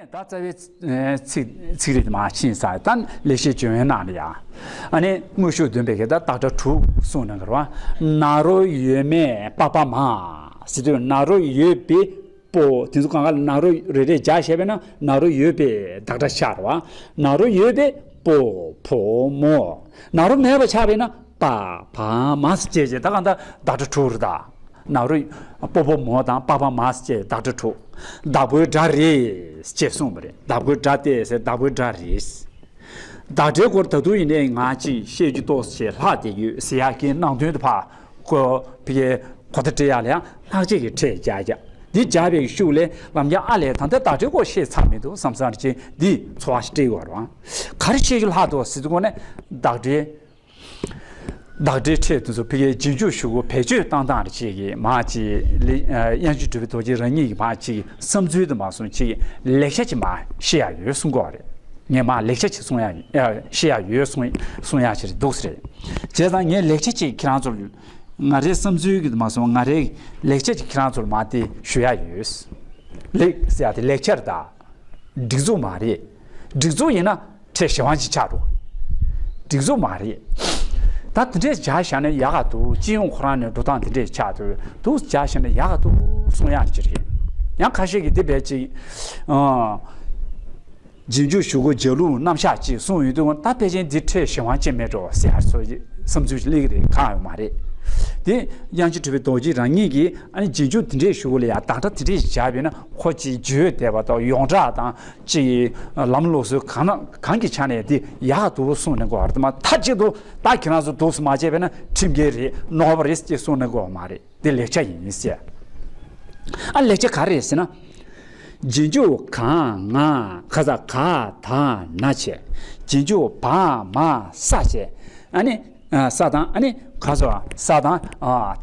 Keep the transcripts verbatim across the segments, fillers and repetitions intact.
ད་རྩ་བའི་ཚིག་ཚིག་རིས་མར་ཕྱིན་ཚར། ད་ལེགས་བཤད་ལྗོན་དབང་ནང་ལ་ཡ། ཨ་ནི་དངོས་ཤུགས་འདོན་པའི་གི་ད་བདག་སྒྲ་དྲུག་གསུངས་གནང་གི་རེད་བ། ན་རོ་ཡོད་མེད་པ་ཕ་མ་ཟེར་དུས། ན་རོ་ཡོད་པའི་པོ། དེ་ཚོ་གང་ག་ལ་ན་རོ་རེ་རེ་སྦྱར་བྱས་པས་ན་ན་རོ་ཡོད་པའི་བདག་སྒྲ་ཆགས་རེད་བ། ན་རོ་ཡོད་པའི་པོ་བུ་མོ། ན་རོ་མེད་པ་ཆགས་པས་ན་པ་ཕ་མ་ཟེར་བྱས་བྱས། ད་གང་ལྟར་བདག་སྒྲ་དྲུག་རེད་ད། ན་རོ། པོ་བུ་མོ་དང་པ་ཕ་མ་ཟེར་བྱས་བདག་སྒྲ་དྲུག། བདག་པོའི་སྒྲ་རེད་ཅེས་གསུངས་པ་རེད། བདག་པོའི་སྒྲ་སྟེ་ཟེར། བདག་པོའི་སྒྲ་རེད། བདག་སྒྲའི་སྐོར་ད་དུང་ཡིན་ནའི་ང་ཅིག་བཤད་རྒྱུ་ཏོག་ཙམ་ལྷག་བསྡད་ཡོད་ཟེར་ཡག་གི་ནང་དོན་དེ་ཕར་གོ་ཕ་གིའི་གོ་བརྡ་སྤྲད་ཡག་ལ་ཡང་ལྷག་བཅས་ཀྱི་ཕྲད་རྒྱག་རྒྱག། འདི་རྒྱག་པའི་ཤུགས་ལས་ལམ་རྒྱག་ཨ་ལས། ད་ལྟ་བདག་སྒྲའི་སྐོར་བཤད་ཚར་མི་འདུག་བསམ་བསམ་རེ་བྱས་འདི་ཚོར་བ་ཞིག་སྤྲད་ཡོད་རེད་བ། ག་རེ་བཤད་རྒྱུ་ལྷག་འདུག་ཟེར་དུས་སྒོ་ནས་བདག་སྒྲའི། བདག་སྒྲའི་ཕྲད་དེ་ཚོ་ཕ་གིའི་རྗེས་འཇུག་ཞུ་སྒོ་བེད་སྤྱོད་བཏང་སྟངས་རེ་བྱས་ཀྱི་མར་ཅིག་ལེ་ཨ་དབྱངས་ཅན་གྲུབ་པའི་རྡོ་རྗེ་རང་ཉིད་ཀྱི་མར་ཅིག་བསམ་ཚུལ་དུ་མ་སོང་ཅིག་ལེགས་ཆ་ཅིག་མར་བཤད་ཡག་ཡོད་གསུང་གི་ཡོད་རེད། ངས་མར་ལེགས་ཆ་ཅིག་གསུང་ཡག་ཨ་བཤད་ཡག་ཡོད་གསུང་གསུང་ཡག་ཅིག་རེད་འདུག་ཟེར། བྱས་ཙང་ངས་ལེགས་ཆ་ཅིག་ཁྱེད་རང་ཚོར་ང་རའི་བསམ་ཚུལ་གྱི་དུ་མ་སོང་ང་རའི་ལེགས་ཆ་ཅིག་ཁྱེད་རང་ཚོར་མར་དེ་ཞུ་ཡག་ཡོད། ལེགས་ཟེར་ཡག་དེ་ལེགས་ཆ་རེད་ད། སྒྲིག་འཛུགས་མ་རེད། སྒྲིག་འཛུགས་ཡིན་ན་ཕྲད་གཞན་དབང་ཅིག་ཆགས་འགྲོ། སྒྲིག་འཛུགས་མ་རེད། ད་དེ་འདྲས་བྱས་བཞག་ན་ཡག་ག་འདུག་སྤྱི་ཡོངས་ཁོ་རང་ནས་འགྲོ་སྟངས་དེ་འདྲས་ཆགས་འདུག་འདུག་བྱས་བཞག་ན་ཡག་ག་འདུག་གསུང་ཡག་ཅིག་རེད། ཡང་ཁ་ཤས་ཀྱིས་དེ་བས་ཅིག་ཨ། རྗེས་འཇུག་ཞུ་སྒོ་སྦྱར་ལུགས་རྣམ་གཞག་ཅིག་གསུངས་ཡོང་དུས། ད་ཕལ་ཆེར་འདི་ཕྲད་གཞན་དབང་ཅན་མེད་འགྲོ་ཟེར་ཡག་སོགས་བསམ་ཚུལ་ཅིག་སླེབས་ཀྱི་རེད། གང་ཡང་མ་རེད། དེ་དབྱངས་ཅན་གྲུབ་པའི་རྡོ་རྗེ་རང་ཉིད་ཀྱིས་ཨ་ནི་རྗེས་འཇུག་དེ་འདྲས་ཞུ་སྒོ་ལ་ཡ་བདག་སྒྲ་དེ་འདྲས་བྱས་པས་ན་ཁོ་ཅིག་བརྗོད་བསྡད་པ་དང་ཡོངས་གྲགས་དང་ཅིག་ལམ་སློབ་གསོའི་གང་ན་གང་གི་ཆ་ནས་དེ་ཡག་འདུག་གསུངས་ནས་གོ་བར་དུ་མ་མཐའ་གཅིག་ཏུ་ད་ཁྱེད་རང་ཚོ་འདུག་སེ་མ་བྱས་པས་ན་ཁྲིམས་འགལ་རེད། ནོར་བ་རེད་ཅེས་གསུངས་ནས་གོ་བ་མ་རེད། འདི་ལེགས་ཆ་ཡིན་ཟེར། ཨ་ལེགས་ཆ་ག་རེ་རེད་ཟེར་ན། རྗེས་འཇུག་ག་ང་ག་ས་ག་ད་ན་བྱས། རྗེས་འཇུག་བ་མ་ས་བྱས། ཨ་ནི་ས་དང་ཨ་ནི་ག་ས་ས་དང་ད་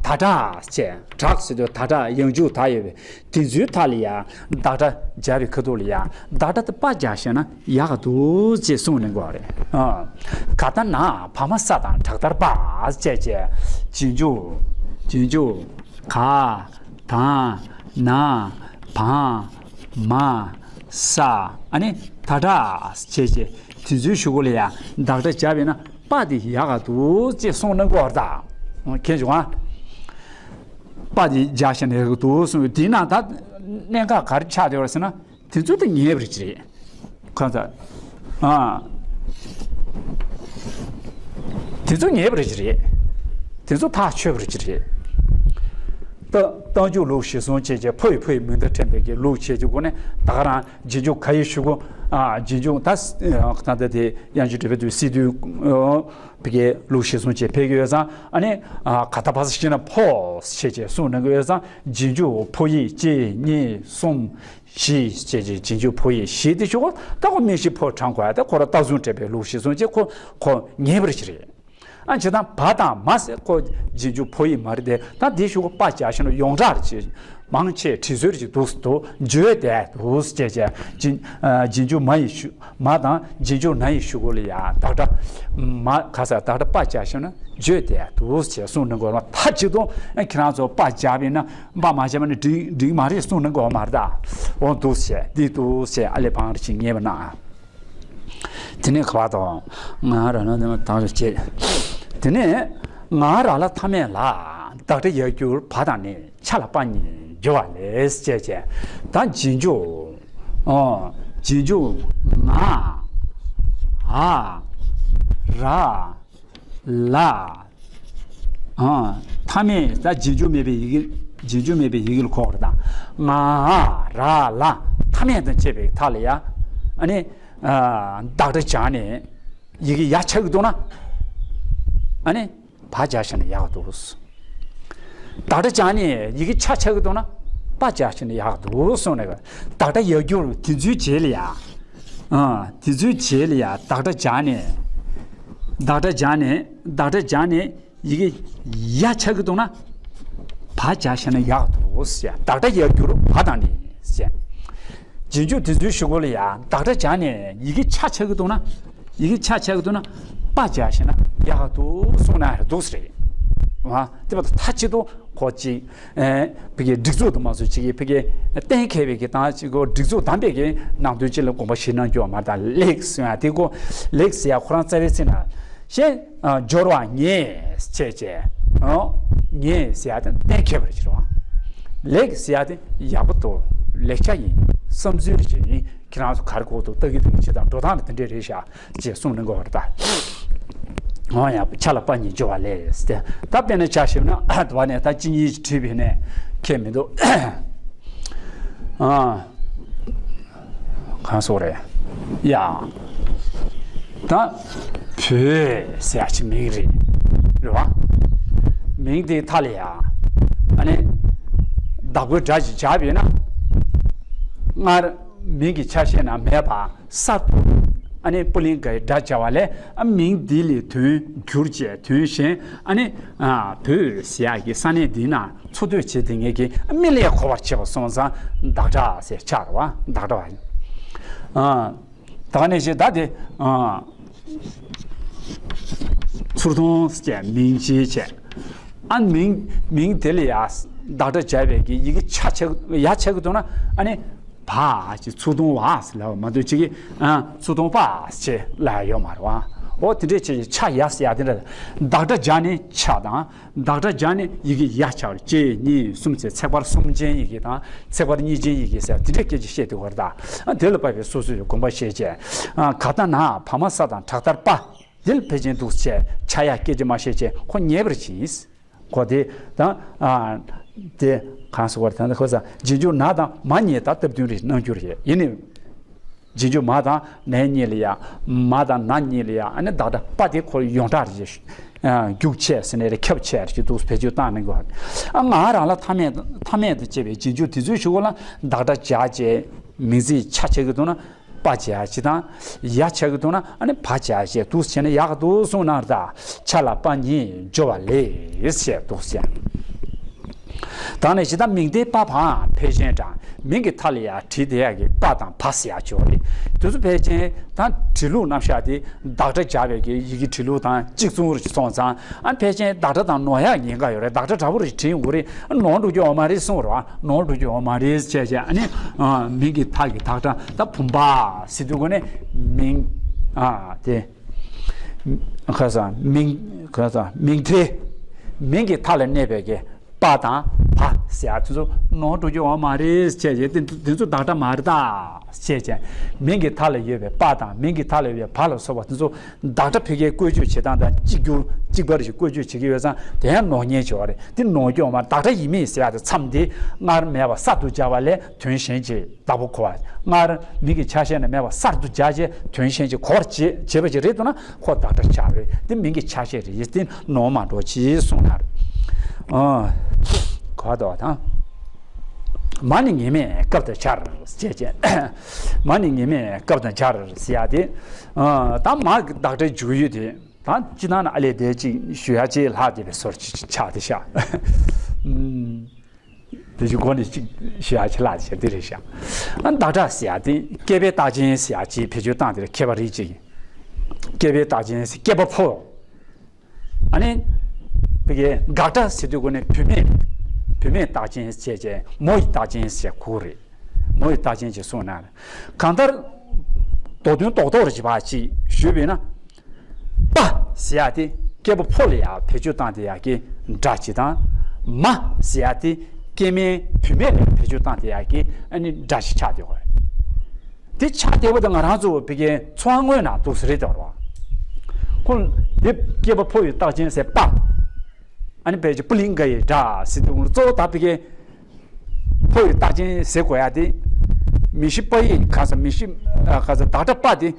དྲག་བྱས། དྲག་ཟེར་དུས་ད་དྲག་ཡང་འཇུག་ད་ཡོད་པས་དེ་ཚོའི་མཐའ་ལ་ཡ་བདག་སྒྲ་སྦྱར་བའི་ཁ་ཐུག་ལ་ཡ་བདག་སྒྲ་དེ་པ་སྦྱར་ཤེས་ན་ཡག་ག་འདུག་ཅེས་གསུངས་ནས་གོ་རེད། ཨ། ག་ད་ན་བ་མ་ས་དང་དྲག་མཐར་པ་བཅས་བཅས། རྗེས་འཇུག་རྗེས་འཇུག་ག་ད་ན་བ་མ་ས་ཨ་ནི་ད་དྲག་བཅས་བཅས། དེ་ཚོའི་གཞུག་གུ་ལ་ཡང་བདག་སྒྲ་སྦྱར་བས་ན་པ་དེ་ཡག་ག་འདུག་ཅེས་གསུངས་གནང་གི་ཡོད་རེད་ད། མཁྱེན་བྱུང་ཨ། པ་དེ་སྦྱར་བྱས་ན་ཡག་ག་འདུག་གསུངས་ཡོད། དེའི་ནང་ད་གནད་འགག་ག་རེ་ཆགས་བསྡད་ཡོད་རེད་ཟེར་ན། དེ་ཚོ་དེ་ངེས་པ་རེད་ཅེས་རེད། གང་ཟག་ཨ། དེ་ཚོ་ངེས་པ་རེད་ཅེས་རེད། དེ་ཚོ་ཐག་ཆོད་པ་རེད་ཅེས་རེད། ད་རྟགས་འཇུག་ལུགས་གཞིར་བཟུང་བྱས་ཀྱི་ཕོ་ཡི་ཕོ་ཡི་མིང་མཐའ་ཕྲད་པའི་གི་ལུགས་བྱས་ཀྱི་སྒོ་ནས་ད་ག་རང་རྗེས་འཇུག་ག་ཡི་གཞུག་གུ་ཨ་རྗེས་འཇུག་ད་ད་ལྟ་དེ་དབྱངས་ཅན་གྲུབ་པའི་དུས་སི་དུས་ཨ་བི་གའི་ལུགས་གཞིར་བཟུང་བྱས་ཕེབས་ཀྱི་ཡོད་ཙང་། ཨ་ནི་ཨ་ག་ད་བ་ས་ཤི་ན་ཕོ་བྱས་ཀྱི་གསུངས་གནང་གི་ཡོད་ཙང་། རྗེས་འཇུག་ཕོ་ཡིག་གཅིག་གཉིས་གསུམ་བཞི་བྱས་ཀྱི་རྗེས་འཇུག་ཕོ་ཡིག་བཞི་དེ་ཞུ་གོ། ད་ཁོ་མིང་གཞི་ཕོ་དྲངས་དགོས་ཡ། ད་ཁོ་ར་རྟགས་བཟུང་འབྲེལ་བའི་ལུགས་གཞིར་བཟུང་བྱས་ཁོ་ཁོ་ངེས་པ་རེད་ཅེས་རེད། ཨ་བྱས་ཙང་བ་དང་མ་ཟེར་ཁོ་རྗེས་འཇུག་ཕོ་ཡིག་མ་རེད་དེ། ད་འདི་ཞུ་གོ་པ་སྦྱར་ཤེས་ན་ཡོངས་གྲགས་རེད་ཅེས། མང་ཆེ་བྲིས་སྲོལ་ཅིག་འདུག་འདུག་བརྗོད་བསྡད་འདུག་ཅེས་བྱས། རྗེས་ཨ་རྗེས་འཇུག་མ་ཡི་གཞུག་མ་དང་རྗེས་འཇུག་ན་ཡི་གཞུག་གུ་ལ་ཡ་བདག་སྒྲ་མ་ག་ས་བདག་སྒྲ་པ་སྦྱར་ཤེས་ན་བརྗོད་བསྡད་འདུག་ཅེས་གསུངས་གནང་གི་ཡོད་རེད། མཐའ་གཅིག་ཏུ་ཨ་ཁྱེད་རང་ཚོ་པ་སྦྱར་བས་ན་པ་མ་སྦྱར་བས་ན་འགྲིག་འགྲིག་མ་རེད་གསུངས་གནང་གི་ཡོད་མ་རེད་ད། འོ་འདུག་ཅེས་འདི་འདུག་ཅེས་ཨ་ལས་བང་རེ་ཅིག་ཉེས་པ་ན། དེ་ནས་ག་བ་དང་ང་རང་ལ་དེ་མ་དང་རེ་བྱེད། དེ་ནས་ང་རང་ལ་མཐའ་མེད་ལ་བདག་སྒྲ་ཡར་གྱུར་བ་དང་ནི། ཆ་ལ་པ་ཉིད་སྦྱོར་བ་ལས་ཅེས་བྱས། ད་རྗེས་འཇུག་ཨོ། རྗེས་འཇུག་ང་། འ། ར། ལ། ཨ། མཐའ་མེད་ད་རྗེས་འཇུག་མེད་པའི་ཡི་གེ། རྗེས་འཇུག་མེད་པའི་ཡི་གེ་ལ་གོ་དགོས་རེད་ད། ང་། འ། ར། ལ། མཐའ་མེད་དང་བཅས་པའི་མཐའ་ལ་ཡ། ཨ་ནི། ཨ། བདག་སྒྲ་སྦྱར་ནས་ཡི་གེ་ཡ་ཆགས་ཀྱི་འདུག་ན། ཨ་ནི། བ་སྦྱར་བྱས་ན་ཡག་འདུག་བདག་སྒྲ་སྦྱར་ནས་ཡི་གེ་ཆ་ཆགས་ཀྱི་འདུག་ན་པ་སྦྱར་བྱས་ན་ཡག་འདུག་གསུངས་ནས། བདག་སྒྲ་ཡར་གྱུར་དེ་ཚོའི་རྗེས་ལ་ཡ། ཨ། དེ་ཚོའི་རྗེས་ལ་ཡ་བདག་སྒྲ་སྦྱར་ནས། བདག་སྒྲ་སྦྱར་ནས་བདག་སྒྲ་སྦྱར་ནས་ཡི་གེ་ཡ་ཆགས་ཀྱི་འདུག་ན་བ་སྦྱར་བྱས་ན་ཡག་འདུག་ཟེར། བདག་སྒྲ་ཡར་གྱུར་བ་དང་ནི་ཟེར། རྗེས་འཇུག་དེ་ཚོའི་གཞུག་གུ་ལ་ཡ་བདག་སྒྲ་སྦྱར་ནས་ཡི་གེ་ཆ་ཆགས་ཀྱི་འདུག་ན། ཡི་གེ་ཆ་ཆགས་ཀྱི་འདུག་ན་པ་སྦྱར་བྱས་ན་ཡག་འདུག་གསུངས་ན་འདུག་ཟེར། ཨ། དེ་བ་མཐའ་གཅིག་ཏུ་ ཁོ་ཅིག་ཨེ་ཕ་གི་སྒྲིག་འཛུགས་དུ་མ་སོང་ཅིག་གི་ཕ་གི་གཏན་འཁེལ་བའི་གི་དང་ཅིག་གོ་སྒྲིག་འཛུགས་དམ་པའི་གི་ནང་དོན་ཅིག་ལ་དགོངས་པ་བཞེས་གནང་རྒྱུ་མ་རེད། ད་ལེགས་ཟེར་ཡ་དེ་གོ་ལེགས་ཟེར་ཡ་ཁོ་རང་རྩ་བའི་ཚིག་ན་ཞེས་སྦྱོར་བ་ངེས་བྱས་བྱས་ཨོ་ངེས་ཟེར་ཡ་དེ་གཏན་འཁེལ་བ་རེད་ཟེར་བ། ལེགས་ཟེར་ཡ་དེ་ཡག་པོ་འདུག་ལེགས་ཆ་ཡིན་བསམ་ཚུལ་ཅིག་ཡིན། ཁྱེད་རང་ཚོ་ག་རེ་གོ་འདུག་ལྟ་གི་འདུག་ཅེས་དང་འགྲོ་སྟངས་ལ་དེ་འདྲས་རེད་ཤག་ཅེས་གསུངས་ནས་འགོ་བར་ད། འོ་ཡ་ཆ་ལ་པ་ཉིད་སྦྱོར་བ་ལས་ཏེ། ད་དཔེར་ན་ཆ་བཞག་ན་ཨ་དུ་བ་ནས་ད་ཅི་ཉིད་བྲིས་པའི་ནས་ཁྱད་མི་འདུག་ཨ་གང་སོགས་རེད་ཡ། ད་བོད་ཟེར་ཡ་ཅིག་མིང་རེད་རེད་བ། མིང་དེའི་མཐའ་ལ་ཡ་ཨ་ནི་བདག་པོའི་སྒྲ་ཅིག་བྱ་བས་ན་སྔར་མིང་གི་ཆ་ཤས་ན་མེད་པ་གསར་དུ་ཨ་ནི་པུ་ལིང་གའི་སྒྲ་བྱ་བ་ལས་ཨ་མིང་འདི་ལས་དོན་བསྒྱུར་བྱས་དོན་གཞན་ཨ་ནི་ཨ་བོད་ཟེར་ཡག་གི་ས་གནས་འདི་ན་འཚོ་སྡོད་བྱེད་དེ་ངེད་ཀྱི་མི་ལས་གོ་བར་བྱེད་པ་སོང་ཙང་བདག་སྒྲ་ཟེར་ཆགས་རེད་བ། བདག་སྒྲ་བ་ཡིན། ཨ་ད་ག་ནས་ཞེས་ད་དེ་ཨ། ཚུར་མཐོང་ཅེས་མིང་ཅེས་བྱས། ཨ་མིང་མིང་དེ་ལ་ཡ་བདག་སྒྲ་སྦྱར་བའི་གི་ཡི་གེ་ཆ་ཆགས་ཡ་ཆགས་ཀྱི་འདུག་ན་ཨ་ནི་བ་ཅེས་ཚུར་མཐོང་བ་ཟེར་ལབ་མ་གཏོགས་ཅིག་གི་ཨ་ཚུར་མཐོང་པ་ཅེས་ལབ་ཡ་ཡོད་མ་རེད་བ། འོ་དེ་འདྲས་བྱས་ཀྱི་ཆ་ཡ་ཟེར་ཡ་དེ་འདྲ་བདག་སྒྲ་སྦྱར་ནས་ཆ་དང་། བདག་སྒྲ་སྦྱར་ནས་ཡི་གེ་ཡ་ཆགས་པར་གཅིག་གཉིས་གསུམ་ཚེ་ཚེག་བར་གསུམ་ཅན་ཡི་གེ་དང་ཚེག་བར་གཉིས་ཅན་ཡི་གེ་ཟེར་དེ་འདྲའི་སྐད་ཆ་བཤད་དེ་བར་དང་དེ་ལ་བབས་པའི་སོ་སོའི་དགོངས་པ་བཞེས་བྱས། ག་ད་ན་བ་མ་ས་དང་དྲག་མཐར་པ་འདི་ལ་ཕལ་ཆེར་འདུག་བྱས་ཆ་ཡ་སྐད་ཆ་མ་བཤད་བྱས་ཁོ་ཉེས་པར་བྱིན། ཁོ་དེ་དང་དེ་གང་སོ་བར་དང་ཁོ་ས་རྗེས་འཇུག་ན་དང་མ་ཉེས་ད་སྟབས་བསྟུན་རེ་གནང་རྒྱུ་རེད་ཡིན་ནི། རྗེས་འཇུག་མ་དང་ནའི་གཉིས་ལ་ཡ། མ་དང་ན་གཉིས་ལ་ཡ་ཨ་ནི་བདག་སྒྲ་པ་དེ་ཁོ་ཡོངས་གྲགས་རེད། རྒྱུག་ཆད་ཟེར་ནས་རེད་ཁྱབ་ཆད་རེད་འདུག་བེད་སྤྱོད་བཏང་ནས་གོ། ཨ་ང་རང་ལ་མཐའ་མེད་མཐའ་མེད་དུ་བྱས་པའི་རྗེས་འཇུག་དེ་ཚོའི་གཞུག་ལ་བདག་སྒྲ་བྱ་བྱས་མིང་ཚིག་ཆ་ཆགས་ཀྱི་འདུག་ན་པ་བྱ་ཅི་དང་ཡ་ཆགས་ཀྱི་འདུག་ན་ཨ་ནི་བ་བྱ་བྱས་འདུག་བྱས་ན་ཡག་འདུག་གསུངས་ན་རེད་ད། ཆ་ལ་པ་ཉིད་སྦྱོར་བ་ལས་ཞེས་འདུག་ཟེར། ད་ནི་ཇི་ལྟར་མིང་དེའི་པ་བའང་ཕལ་ཆེན་དྲག་མིང་གི་མཐའ་ལ་ཡང་བྲིས་དེ་ཡག་གི་པ་དང་བ་ཟེར་ཡག་ཅིག་ཡོད་རེད། དེ་ཚོ་ཕལ་ཆེན་ད་བྲིས་ལུགས་རྣམ་གཞག་དེ་བདག་སྒྲ་སྦྱར་བའི་གི་ཡི་གེ་བྲིས་ལུགས་དང་གཅིག་མཚུངས་རེ་སོང་ཙང་ཨ་ཕལ་ཆེན་བདག་སྒྲ་དང་ནོར་ཡག་ཉེན་ཁ་ཡོད་རེད། བདག་སྒྲ་འདྲ་པོ་རེ་བྲིས་ཡོང་གི་རེད། ཨ་ནོར་འགྲོ་རྒྱུ་ཡོད་མ་རེད་གསུངས་རེད་བ། ནོར་འགྲོ་རྒྱུ་ཡོད་མ་རེད་བྱས་བྱས་ཨ་ནི་མིང་གི་མཐའ་གི་བདག་སྒྲ་ད་བུམ་པ་ཟེར་དུས་གོ་ནས་མིང་ཨ་དེ། ཁ་སང་མིང་ཁ་སང་མིང་མཐའི་མིང་གི་མཐའ་ལ་གནས་པའི་གི་པ་དང་བ་ཟེར་ཡ་དེ་ཚོ་ནོར་འགྲོ་རྒྱུ་ཡོད་མ་རེད་ཅེས་བྱས་དེ་དེ་ཚོ་བདག་སྒྲ་མ་རེད་ད་ཅེས་བྱས་མིང་གི་མཐའ་ལ་ཡོད་པའི་པ་དང་མིང་གི་མཐའ་ལ་ཡོད་པའི་བ་ལ་སོགས་པ་དེ་ཚོ་བདག་སྒྲ་ཕ་གིའི་བཀོལ་སྤྱོད་བྱེད་སྟངས་དང་གཅིག་གྱུར་གཅིག་པར་ཞིག་བཀོལ་སྤྱོད་བྱེད་ཀྱི་ཡོད་ཙང་དེ་ཡང་ནོར་ཉེན་ཆེ་བ་རེད། དེ་ནོར་རྒྱུ་ཡོད་མ་རེད། བདག་སྒྲ་ཡིན་མིན་ཟེར་ཡ་དེ་མཚམས་དེ་སྔར་མེད་པ་གསར་དུ་སྦྱར་བ་ལས་དོན་གཞན་གྱི་བདག་པོ་གོ་བ། སྔར་མིང་གི་ཆ་ཤས་ནས་མེད་པ་གསར་དུ་སྦྱར་རྗེས་དོན་གཞན་གྱི་གོ་བར་བྱེད་བྱེད་པ་ཞིག་རེད་འདུག་ན་ཁོ་བདག་སྒྲ་ཆགས་རེད། དེ་མིང་གི་ཆ་ཤས་རེད། དེ་ནོར་མ་འགྲོ་ཅེས་གསུངས་ན་རེད། ཨ། གོ་བ་དང་། མ་ནི་ངེས་མེད་སྐབས་དང་སྦྱར་ཅེས་བྱས། མ་ནི་ངེས་མེད་སྐབས་དང་སྦྱར་ཟེར་ཡ་དེ། ཨ། ད་མ་གི་བདག་སྒྲའི་འཇུག་ཡུལ་དེ་ད་སྤྱི་བཏང་ན་ཨ་ལས་དེ་ཅིག་ཞུ་ཡ་ཅིག་ལྷག་བསྡད་པའི་སོར་ཅིག་ཆགས་དེ་ཤག་དེ་བཞིན་སྒོ་ནས་གཅིག་ཞུ་ཡ་ཆེ་ལགས་ཞེས་འདི་རེད་ཤག་ཨ་བདག་སྒྲ་ཟེར་ཡ་དེ་སྐྱེས་པའི་རྟགས་ཅན་ཟེར་ཡ་ཅིག་བེད་སྤྱོད་བཏང་དེར་མཁས་པ་རིགས་གཅིག་གིས། སྐྱེས་པའི་རྟགས་ཅན་ཟེར་སྐྱེས་པ་ཕོ། ཨ་ནི། བི་གའི་དགག་སྒྲ་ཟེར་དུས་སྒོ་ནས་བུད་མེད། བུད་མེད་རྟགས་ཅན་ཟེར་བྱས་མོ་ཡི་རྟགས་ཅན་ཟེར་གོ་རེད། མོ་ཡི་རྟགས་ཅན་ཅེས་གསུངས་ན། གང་ལྟར། མདོ་དོན་རྡོག་རྡོག་རེ་བྱེད་པ་ཅིག་ཞུས་པས་ན། པ་ཟེར་ཡ་དེ་སྐྱེས་པ་ཕོ་ལ་ཡང་བེད་སྤྱོད་བཏང་དེ་ཡག་གི་སྒྲ་ཅིག་དང་། མ་ཟེར་ཡ་དེ་སྐྱེས་མའི་བུད་མེད་ལ་བེད་སྤྱོད་བཏང་དེ་ཡག་གི་ཨ་ནི་སྒྲ་ཅིག་ཆགས་དེ་གོ། དེ་ཆགས་དེ་བ་དང་ང་རང་ཚོ་བི་གའི་འཚོ་བ་དངོས་ནང་འདུག་ཟེར་རེད་དོ། ཁོ་དེ་སྐྱེས་པ་ཕོ་ཡི་རྟགས་ཅན་ཟེར་པ། ཨ་ནི་བེད་སྤྱོད་པུ་ལིང་ག་ཡི་སྒྲ་ཟེར་དུས་གཙོ་བོ་ད་བི་གའི་ཕོ་ཡི་རྟགས་ཅན་ཟེར་དགོས་ཡ་དེ། མི་ཤི་པ་ཡི་ག་ས་མི་ཤི་ག་ས་བདག་སྒྲ་པ་དེ།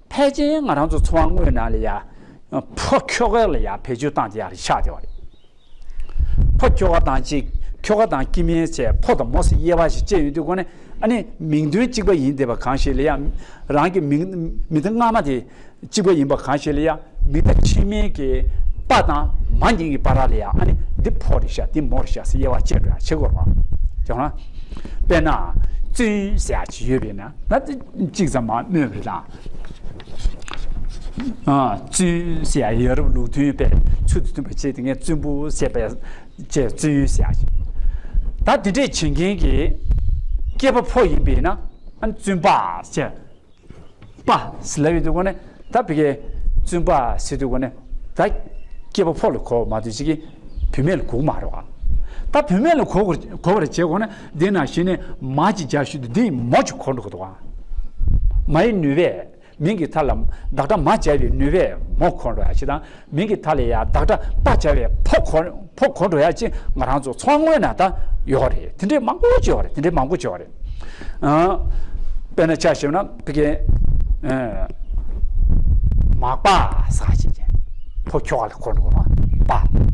ཕལ་ཆེར་ང་རང་ཚོ་འཚོ་བ་དངོས་ནང་ལ་ཡ། ཕོ་ཁྱོ་ག་ལ་ཡ་བེད་སྤྱོད་བཏང་དེ་ཡ་རེད་ཆགས་དེ་བ་རེད། ཕོ་ཁྱོ་ག་དང་གཅིག་ཁྱོ་ག་དང་སྐྱེ་དམན་བྱས་ཕོ་དང་མོ་ཟེར་དབྱེ་བ་ཞིག་བཅད་ཡོང་དུས་སྒོ་ནས་ཨ་ནི་མིང་དོན་གཅིག་པ་ཡིན་བསྡད་པ་གང་ཞིག་ལ་ཡ། རང་གི་མིང་མི་དེ་སྔ་མ་དེ་གཅིག་པ་ཡིན་པ་གང་ཞིག་ལ་ཡ། མི་དང་ཕྱི་མའི་གི་པ་དང་མ་གཉིས་ཀྱི་བར་ལ་ཡ་ཨ་ནི་འདི་ཕོ་རེད་ཤག་འདི་མོ་རེད་ཤག་ཟེར་དབྱེ་བ་བཅད་འགྲོ་ཡ་བྱེད་དགོས་རེད་བ། དཔེར་ན། བཙུན་ཟེར་ཡ་ཅིག་ཡོད་པས་ན་ད་གཅིག་ཙམ་མ་སྨོས་པ་རེད་ད། བཙུན་ཟེར་ཡ་ཡ་རབས་ལུགས་མཐུན་པའི་ཚུལ་དུ་མཐུན་པ་བྱས་ཏེ་ངས་བཙུན་པོ་ཟེར་བས་ ཅེས་བཙུན་ཡོན་ཟེར་ཡག་ཅིག་ད་དེ་འདྲས་བྱེད་མཁན་གྱི་སྐྱེས་པ་ཕོ་ཡིན་པས་ན་ཨ་ནི་བཙུན་པ་ཟེར། པ་ཟེར་ལབ་ཡོང་དུས་སྒོ་ནས་ད་ཕ་གིའི་བཙུན་པ་ཟེར་དུས་སྒོ་ནས་ད་སྐྱེས་པ་ཕོ་ལ་གོ་བ་མ་གཏོགས་ཅིག་གིས་བུད་མེད་ལ་གོ་གི་མ་རེད་བ། ད་བུད་མེད་ལ་གོ་གོ་བར་བྱེད་དགོས་ན་འདི་ན་གཞི་ནས་མ་ཅིག་སྦྱར་ཞུས་དུས་འདི་མོ་ཅིག་གོ་འགྲོ་གི་འདུག་བ། མ་ཡི་ནུས་པས། མིང་གི་མཐའ་ལ་བདག་སྒྲ་མ་སྦྱར་བའི་ནུས་པས་མོ་གོ་འགྲོ་ཡག་ཅིག་དང་། མིང་གི་མཐའ་ལ་ཡང་བདག་སྒྲ་པ་སྦྱར་བའི་ཕོ་གོ་ཕོ་གོ་འགྲོ་ཡག་ཅིག་ང་རང་ཚོ་ཚོར་བ་དངོས་ན་ད་ཡོད་རེད། དེ་འདྲས་མང་པོ་ཅིག་ཡོད་རེད། དེ་འདྲས་མང་པོ་ཅིག་ཡོད་རེད། ཨ། དཔེར་ན་ཆ་བཞག་ན་ཕ་གི་ཨ། མག་པ་ཟེར་ཅིག་ཕོ་ཁྱོག་ལ་གོ་འགྲོ་གི་རེད། པ་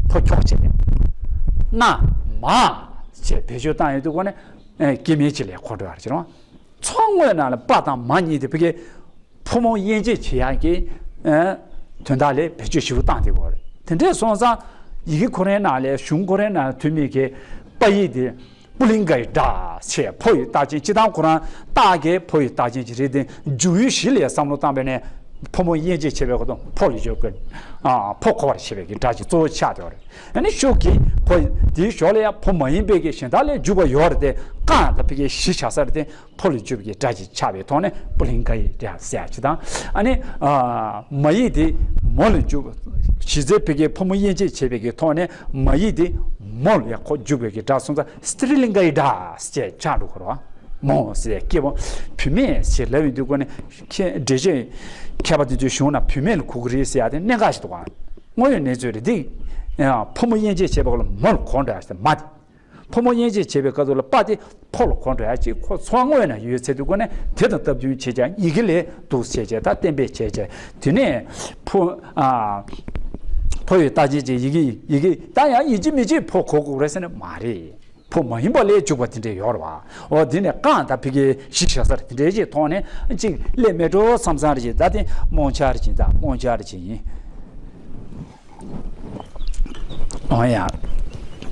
ཕོ་ཁྱོག་ཅིག་རེད། ན་མ་ཅེས་བེད་སྤྱོད་བཏང་ཡོང་དུས་སྒོ་ནས་ཨ་སྐྱེ་དམན་ཅིག་ལ་གོ་འགྲོ་ཡག་ཅིག་རེད། ཚོར་བ་དངོས་ནང་ལ་པ་དང་མ་གཉིས་དེ་ཕ་གི་ཕོ་མོ་དབྱེ་འབྱེད་བྱེད་ཡག་གི་ཨ་དོན་དག་ལ་བེད་སྤྱོད་ཞིབ་པོ་བཏང་བསྡད་ཡོད་རེད། དེ་འདྲས་སོང་ཙང་ཡི་གེ་ཁོ་རའི་ནང་ལ་གཞུང་ཁོ་རའི་ནང་ལ་ཐོན་མི་གི་པ་ཡིག་དེ་པུ་ལིང་ག་ཡི་སྒྲ་ཞེས་ཕོ་ཡི་རྟགས་ཅན། སྤྱིར་བཏང་ཁོ་རང་རྟགས་ཀྱི་ཕོ་ཡི་རྟགས་ཅན་ཅིག་རེད་དེ། འཇུག་ཡུལ་གཞི་ལ་བསམ་བློ་བཏང་བས་ནས་ཕོ་མོ་དབྱེ་འབྱེད་བྱེད་པའི་སྐབས་སུ་ཕོ་ལ་འཇུག་གི་ཨ་ཕོ་གོ་བར་བྱེད་པའི་གི་སྒྲ་ཅིག་གཙོ་བོ་ཆགས་བསྡད་ཡོད་རེད། ཨ་ནི་ཤུགས་ཀྱིས་ཕོ་དེའི་ཞོར་ལ་ཡང་ཕོ་མ་ཡིན་པའི་གི་གཞན་དག་ལ་འཇུག་པ་ཡོད་རེད་དེ། རྐང་ད་ཕ་གི་གཞི་བཞག་ས་རེད་དེ། ཕོ་ལ་འཇུག་པའི་སྒྲ་ཅིག་ཆགས་པའི་ཐོག་ནས་པུ་ལིང་ག་ཡི་སྒྲ་ཟེར་ཡག་ཅིག་དང་། ཨ་ནི་ཨ་མ་ཡིག་དེ་མོ་ལ་འཇུག་གཞི་རྩའི་ཕ་གིའི་ཕོ་མོ་དབྱེ་འབྱེད་བྱེད་པའི་གི་ཐོག་ནས་མ་ཡིག་དེ་མོ་ལ་ཡང་ཁོ་འཇུག་པའི་གི་སྒྲ་སོང་ཙང་སི་ཏྲི་ལིང་ག་ཡི་སྒྲ་ཅེས་ཆགས་འགྲོ་གི་རེད་བ། མོ་ཟེར་སྐྱེས་པ་བུད་མེད་ཅེས་ལབ་ཡོང་དུས་སྒོ་ནས་མཁས་འགྲེལ་བྱེད་མཁས་པ་དེ་ཚོའི་གཞུང་ན་བུད་མེད་ལ་གོ་གི་རེད་ཟེར་ཡག་དེ་གནད་འགག་ཞིག་འདུག་ག་དངོས་ཡོད་གནས་ཚུལ་རེད་དེ། ཕོ་མོ་དབྱེ་འབྱེད་བྱེད་པའི་སྐབས་ལ་མོ་ལ་གོ་འགྲོ་ཡག་ཟེར་མ་དེ། ཕོ་མོ་དབྱེ་འབྱེད་བྱེད་པའི་སྐབས་སུ་ལ་པ་དེ་ཕོ་ལ་གོ་འགྲོ་ཡག་ཅིག་ཁོ་ཚོར་བ་དངོས་ན་ཡོད་ཚེ་དུས་སྒོ་ནས་དེ་དང་སྟབས་བསྟུན་བྱེད་ཀྱང་ཡི་གེ་ལས་འདུག་བྱས་བྱས་ད་གཏན་འབེབས་བྱས་བྱས་དེ་ནས་ཕོ་ཨ་ཕོ་ཡི་རྟགས་ཅན་གྱི་ཡི་གེ་ཡི་གེ་ད་ཡང་ཡིན་གཅིག་མིན་གཅིག་ཕོ་གོ་དགོས་རེད་ཟེར་ན་མ་རེད། ཕོ་མ་ཡིན་པ་ལས་འཇུག་པ་དེ་འདྲས་ཡོད་རེད་བ། འོ་དེ་ནས་རྐང་ད་ཕ་གིའི་གཞི་བཞག་ས་རེད། དེ་འདྲས་ཅིག་ཐོག་ནས་གཅིག་ལས་མེད་འགྲོ་བསམ་བསམ་རེད་ཅིག་ད་དེ་རྨོངས་ཆ་རེད་ཅིག་ད་རྨོངས་ཆ་རེད་ཅིག་ཡིན། འོ་ཡ།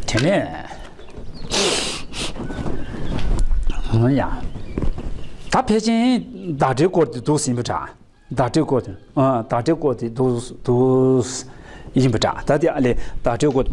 དེ་ནས་འོ་ཡ། ད་ཕལ་ཆེར་བདག་སྒྲའི་སྐོར་དེ་འདུག་ཟིན་པ་འདྲ། བདག་སྒྲའི་སྐོར་དེ་ཨ་བདག་སྒྲའི་སྐོར་དེ་འདུག་འདུག་ཡིན་པ་འདྲ། ད་དེ་ཨ་ལས་བདག་སྒྲའི་སྐོར།